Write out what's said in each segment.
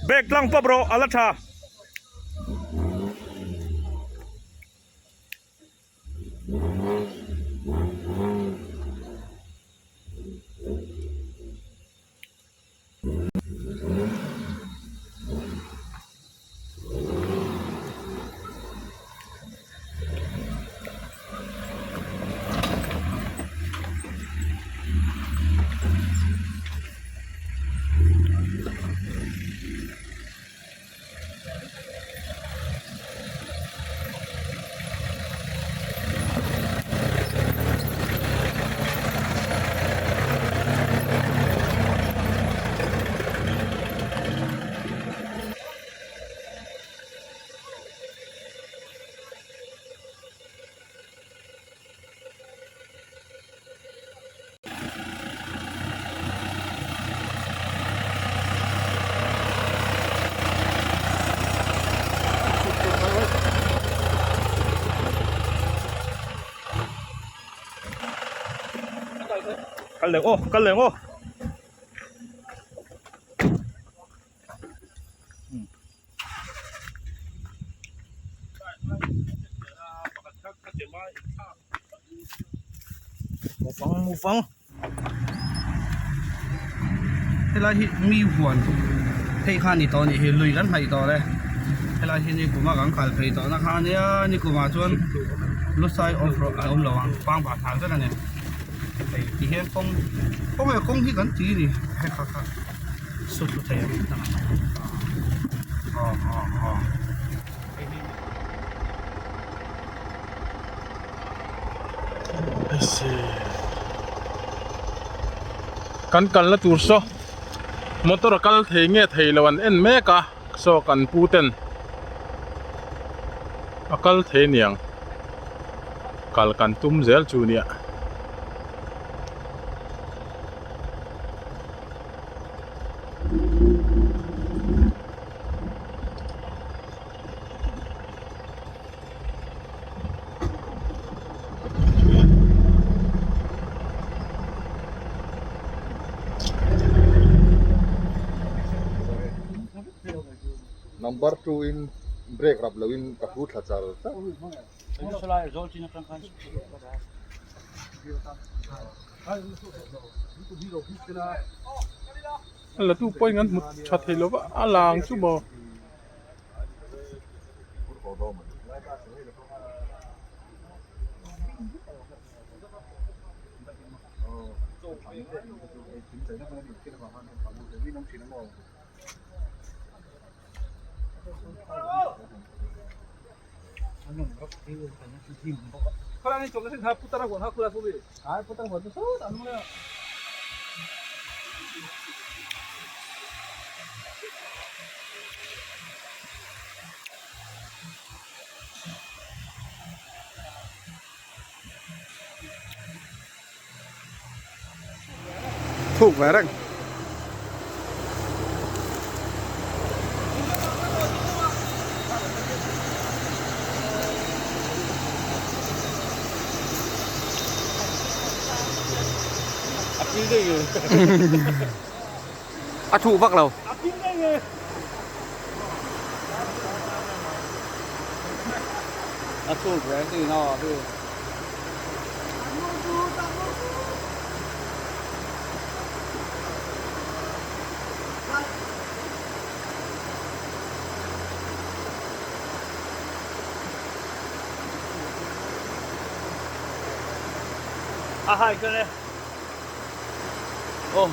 Bag tlang pawp rawh a la tha. Kal leh aw kal leh aw. Mufang mufang Helai hi mi huan phei kha a ni tawh a nih hi lui kan hnaih tawh le helai hi ni kuma kan kal phei tawh na kha a nia ni kumah chuan lusai off road a awm lo ang pangpar thar vek a ni hei ti hian kawng kawng leh kawng hi kan ti a ni hei kha kha sut thlu thei ang aw aw aw. Kan kalna tur saw motor a kal thei nge thei lo an en mek a saw kan pu ten a kal thei aniang kal kan tum zel chu nia. Number 2 in brake rap lo in ka hu thla char char. La tu pawhin an hmu tha thei lo va a lang chu maw. Thuk ve reng. A thuh vak lo. A thuh ve ti no a A hai ka ne. Oh.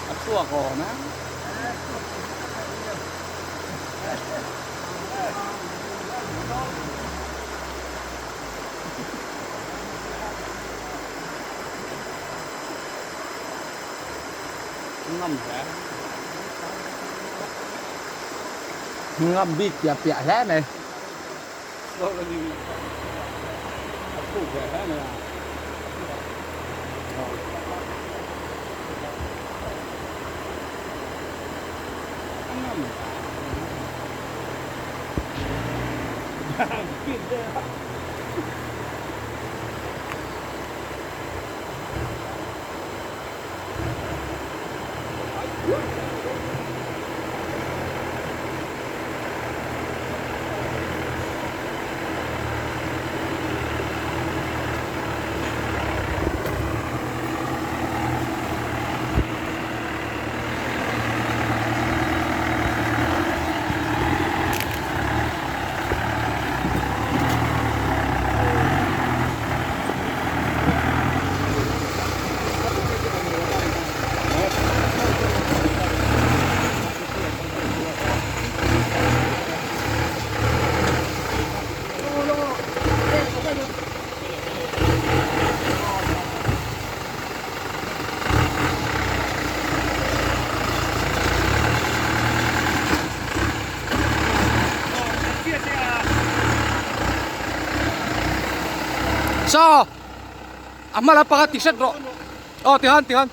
A chhuak awm e. Ngam hle. Ngam bik piah piah hle mai. A thuk ve hle mai a. Saw a hma lampang a ti hret rawh aw tihan tihan.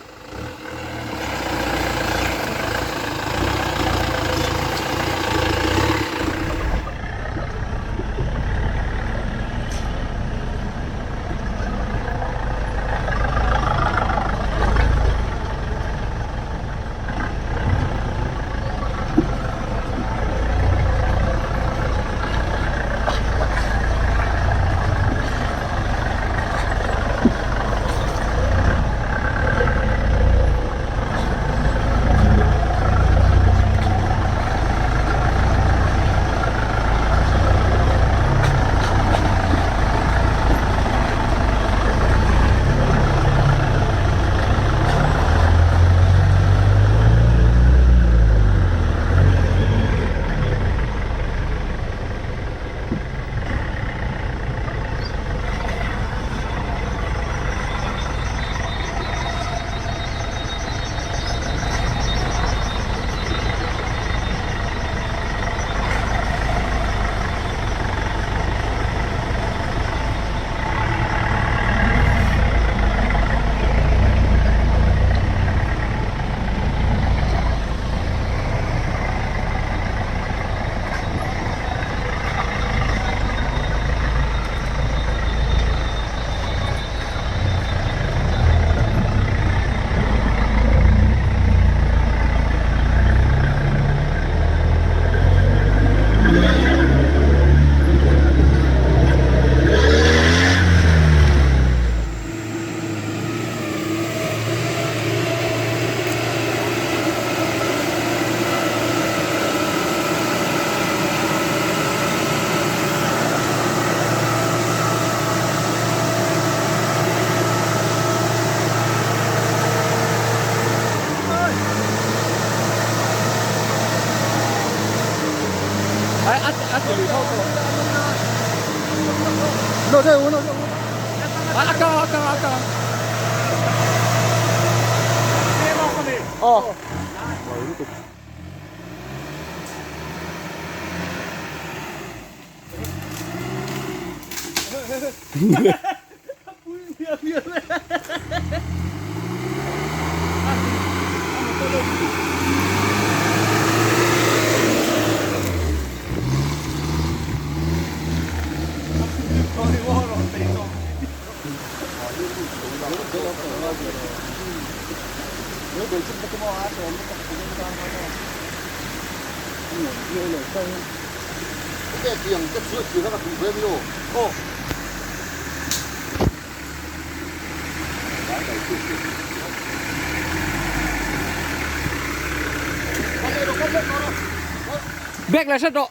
Bek la hret rawh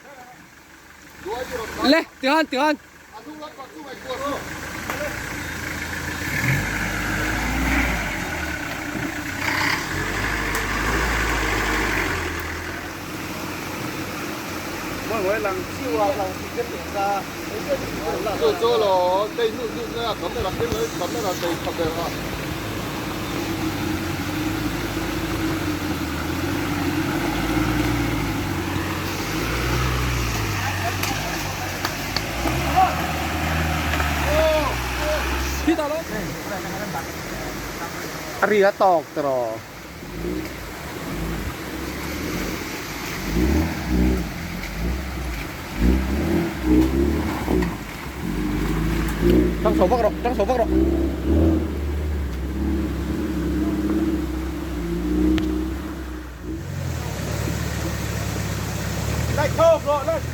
le tihan tihan. A ri a tawk tawh. Tang chho vak rawh, tang chho vak rawh. Light thawk rawh, light.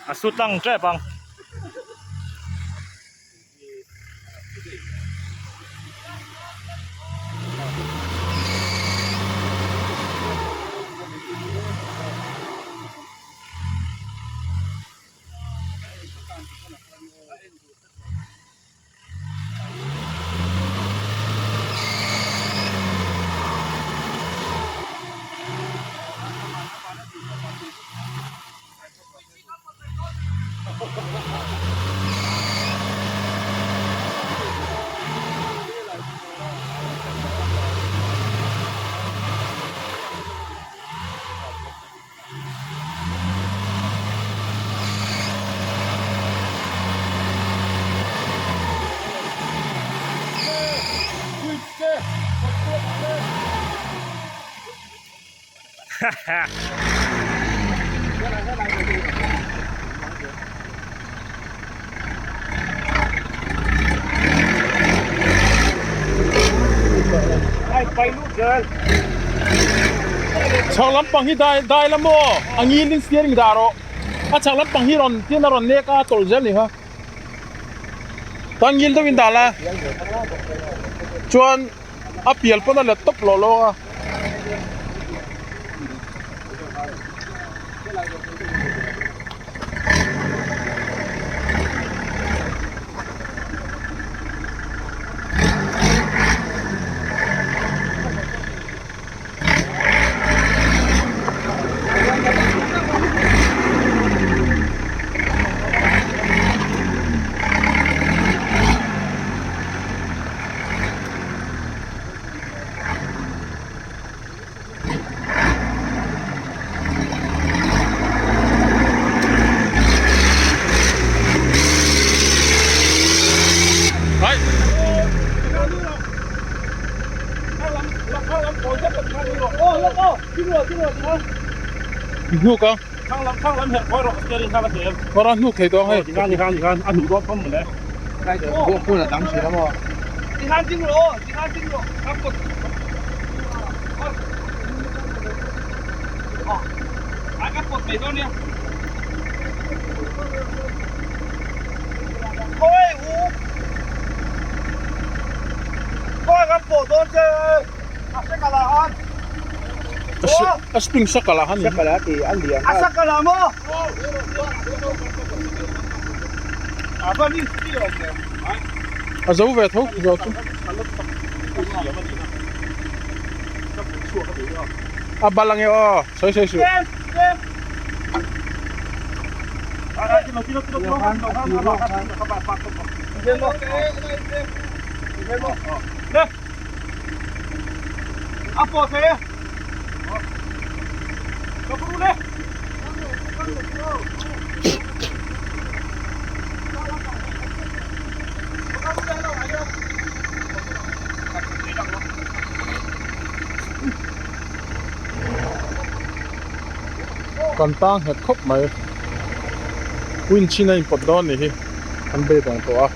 A su tlang tep ang. Chhak lampang hi dai dai la maw a ngil in steering dah rawh a chhak lampang hi rawn tin a rawn nek a tawlh zel ni kha tan ngil deuh in dah la chuan a pial pawn a let tawp lawh lawk a. Hnuk a Kawr a hnuk thei tawh ang hei A spring sakal ah han a zo ve tho zo chu a bal ange aw sawi sawi suh. Kan tang nghet khawp mai. Winch in a inpawt dawn nih hi an beidawng tawh a.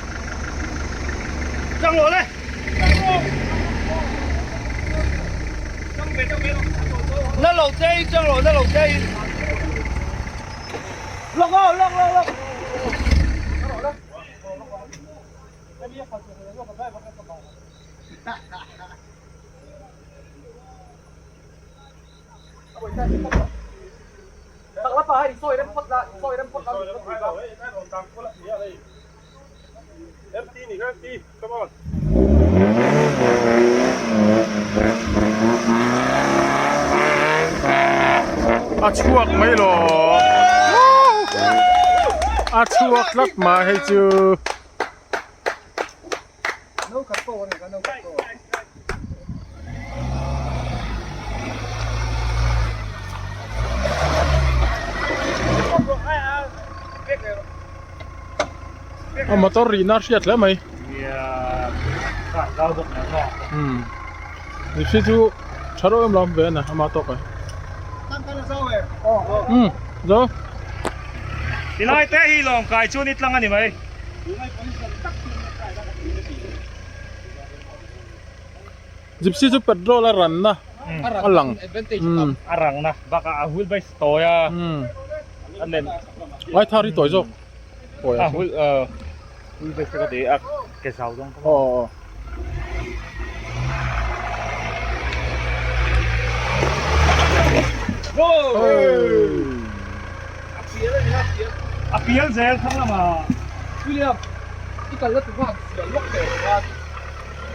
A chhuak mai lo a chhuak tlat mai hei chu. A motor rihna a hriat hle mai. Mihring chu tha reuh em lam ve a ni ama tawk ah. Umm zo. Tilai te hi lawng kai chu ni tlang a ni mai. Gypsy chu petrol a ranna a lang. A rangna bakah a wheelbase tawi a a len. Ai thar hi tawi zawk. A wheel wheelbase te ka ti a ke zau zawng aw aw. A pial zel thlang lamah. William, i kal na tur khan sial lawk teh khan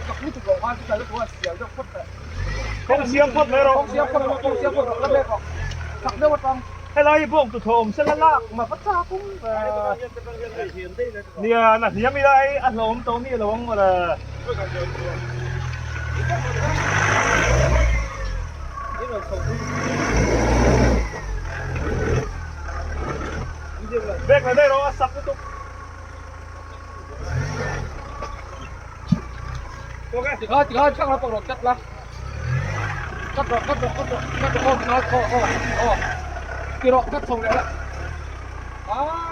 chak lutuk loh khan i kal na tur khan sial deuh phawt teh. Kawng siam phawt mai rawh. Kawng siam phawt rawh, kawng siam phawt rawh, la mek rawh. Chak deuh atang. Helai hi bawng tuthawh awm sela lak mah va chak awm ve. Nia, na hliam ila hei a hlawm tawh mi lo ang mawle. Bag la daih rawh a sak lutuk. Tikha tikha chak la pawh rawh cut la. Cut rawh cut rawh cut rawh cut rawh aw tikha aw aw aw ti rawh cut chho leh la. Ah.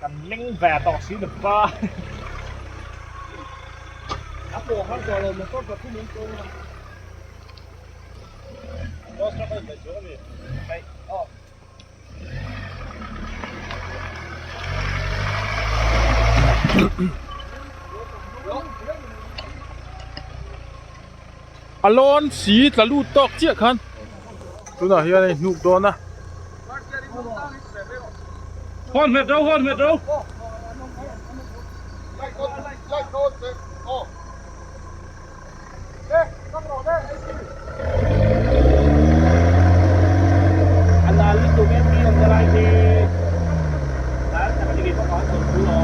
Kan leng ve tawh si lo va. A pawh har tawh lo motor pathum an tawng a. A lawn si tla lut tawk chiah khan tunah hian a inhnuk dawn a. Hawn hmet ro hawn hmet ro. A lal lutuk em mi awm lai hi lal tak a ni bawk a chaw thu lo.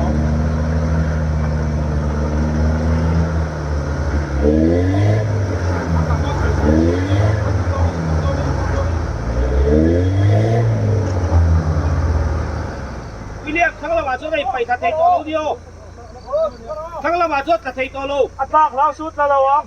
William thlang lamah chuan a inpaih thla thei tawh lo ni aw. Thlang lamah chuan tla thei tawh lo. A tlak hlau sut la lo ang.